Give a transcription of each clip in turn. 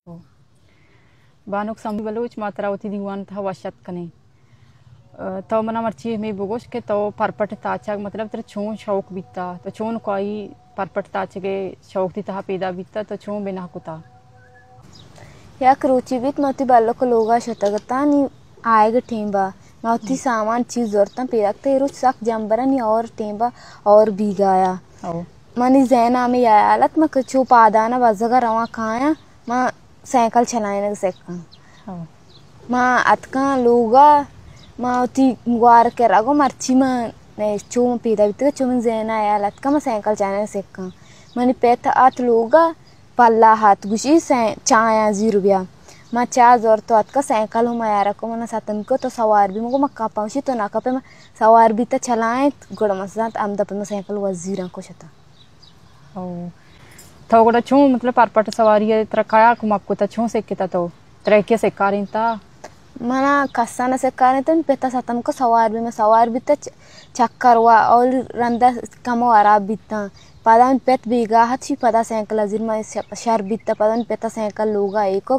بانک سمی بلوچ، ما ترا وتی دیوان تہا وش اتک کنیں۔ ء، تو منا مرچی ہمے بگوش کہ تو پرپٹ تاچگ، مطلب، ترا چون شوق بیتا؟ تو چون کوئی پرپٹ تاچگ ء شوق تی تہا پیدا بیتا؟ تو چون بناہ کتا؟ یک روچے بیت، ما وتی بلک ء لوگا شتگ اتاں، نی آیگ ء ٹیم با۔ ما وتی سامان چیز زرتاں پیداک تے روچ سک جمبرانی اور ٹیم با اور بیگایا۔ او۔ منی ذہن ء ہمے ہیال ات، ما کہ چو پادانا بزگا رواں کایاں، ما سائیکل چلائینگ سکاں۔ او۔ ما اتکاں لوگا، ما وتی گوار کرا گو مرچی ما چو من پیدا بیتگ، چو من ذہن ء ہیال اتکاں، ما سائیکل چلائینگ سکاں۔ منی پت ات لوگا، پلا ہات، گوشی سین-، چایاں زیر بیا۔ ما چا زرت و اتکا سائیکل ہم میارا کو، منا ستم کو تو سوار بی، مگو ما کپاں، گوشی تو نہ کپے، ما سوار بیتا چلائیں، گڑا ما زانت ہمدا پہ ما سائیکل وزیراں کو شتا۔ او۔ تو گڑا چون، مطلب، پرپٹ سواری ء ترا کیا کمک کتا، چون سکتا تو؟ ترا یکے سکارینتا؟ منا کسا نہ سکارینتا، من پتا ستم کو سوار بی، من سوار بیتا چ-، چکر وا، اول رندا کمو ہراب بیتاں۔ پدا من پت بیگاہ ات، شی پدا سائیکل ء زیر من ش-، شر بیتا، پدا من پتا سائیکل لوگا ایکو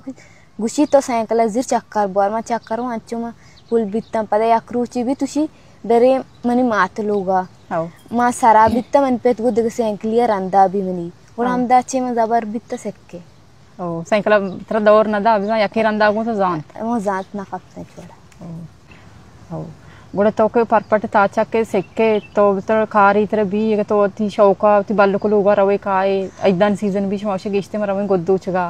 گوشی تو سائیکل ء زیر چکر بوار، من چکر وا انچو من پل بیتاں۔ پدا یک روچے بیت، گوشی برے منی مات لوگا۔ او۔ ما سرا بیتا، من پت گو دگہ سائیکلی ء رندا بی منی۔ گڑا او۔ ہمدا چے من زبر بیتا سکے۔ او، سائیکل ء ترا دور نہ دا، بزاں یکے رندا گوں تو زانت۔ من زانت نہ کپتیں چوڑا۔ او۔ او۔ گڑا تو کہ پرپٹ تاچگ ء سکے، تو ترا کاری ترا بی، اگہ تو وتی شوقا، وتی بلک لوگا روے کائے، ایدان سیزن بی شما گشتے من رویں گد دوچگا۔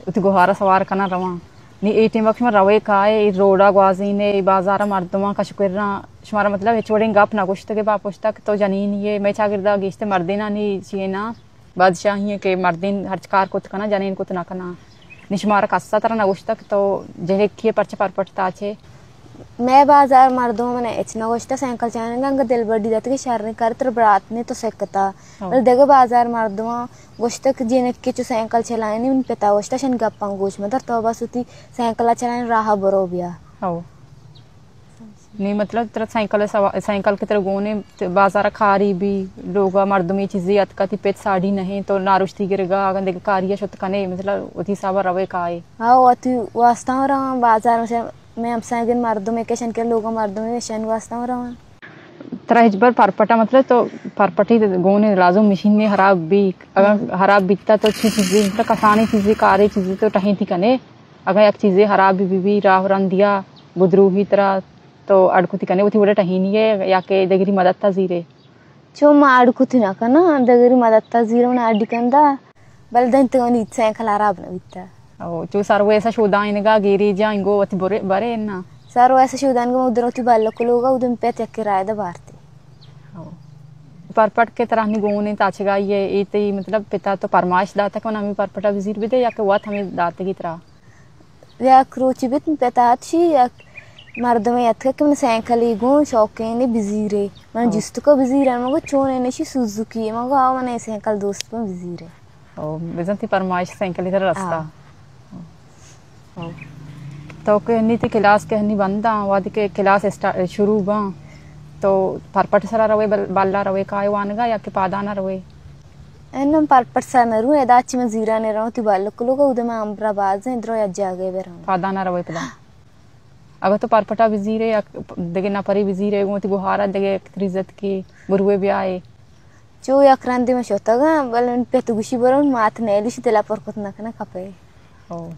وتی گوہارا سوار کناں رواں۔ نی اے ٹیم وقت شما روے کائے، اے روڈا گوازینے، اے بازارا مردماں کش و کراں، شمارا مطلب ہچ وڑیں گپ نہ گوشتگ با پشتا کہ تو جنینی ئے، مئے چاگردا گیشتر مردینانی چیئے نا، بادشاہی ئے کہ مردین ہرچ کار کت کناں، جنین کت نہ کناں۔ نی شمارا کسا ترا نہ گوشتگ کہ تو جنکے ئے، پرچہ پرپٹ تاچے؟ مئے بازار مردم من ہچ نہ گوشتہ، سائیکل چلائینگ انگہ دلبڈی داتگ کہ شریں کار تر برات نے تو سکتا۔ ہو۔ بلے دگہ بازار مردماں گوشتہ کہ جنکے چو سائیکل چلائینی، من پتا گوشتہ شن گپاں گوش مدار، تو بس وتی سائیکل چلائین راہ برو بیا۔ ہو۔ نی مطلب ترا سائیکل سوا-، سائیکل کہ ترا گونے ت-، بازار کاری بی، لوگا مردمی چیزی اتکا تی پت ساڑی نہیں تو نارشتی گرگا، اگن دگہ کاری شت کنے، مطلب وتی حسابا روے کائے۔ ہاں، وتی واسطہ رواں بازار، مثلاً مئے ہمساہگیں مردمے کشن کہ لوگا مردمے وشن واسطہ رواں۔ ترا ہچبر پرپٹا، مطلب تو پرپٹی گونے لازم مشین میں خراب بی، اگر خراب بیتا تو چی چیزی، مطلب کسانی چیزی، کاری چیزی تو ٹہینتی کنے، اگر یک چیزی خراب بی بی، راہ رندیا بدروہی ترا تو اڈ کتی کنے، وتی وڑے ٹہینی ئے یا کہ دگری مدد تا زیرے؟ چو ما اڈ کتی نہ کناں، دگری مدد تا زیرے من اڈ کندا۔ بلے دنت منی سائیکل ہراب نہ بیتا۔ او، چو سر ویسا شودائینگا گیریجا انگو وتی برے، برے نا؟ سر ویسا شودائینگا ما ادھر وتی بلک لوگا، ادھر پت یکی رائے دا بارتے۔ او۔ پرپٹ کہ ترا ہمی گونے تاچگائی ئے، اے تئی مطلب پتا تو پرمائش داتا کہ من ہمی پرپٹا بزیر بدے یا کہ وت ہمی داتگی ترا؟ یک روچی بیت من پتا اتشی، یک مردمے اتکا کہ من سائیکلی گون شوقینے بزیرے۔ من ہو۔ جست کو بزیرے، من گو چونے نشی سوزوکی، من گو آو من اے سائیکل دوست بن بزیرے۔ او، بزاں تئی پرمائش سائیکلی ترا رستا۔ ہاں۔ او۔ تو کہ ہنی تئی کلاس کہ ہنی بنداں، وہدے کہ کلاس اسٹا-، شروع باں، تو پرپٹ سرا روے بل-، بلا روے کائے وانگا یا کہ پادانا روے؟ انوں پرپٹ سرا نہ رو، ادا چی من زیرانے رو، تئی بلک لوگا، اودے من امبرا بازیں درو یا جاگے بروں۔ پادانا روے پدا۔ اگہ تو پرپٹا بزیرے یا دگہ نپری بزیرے، گوں وتی گوہارا دگہ یک تریزت کی بروے بیائے۔ چو یک رندے من شتگاں، بلے من پت گوشی برو، من مات نیلیش دلا پر کت نہ کناں کپے۔ او۔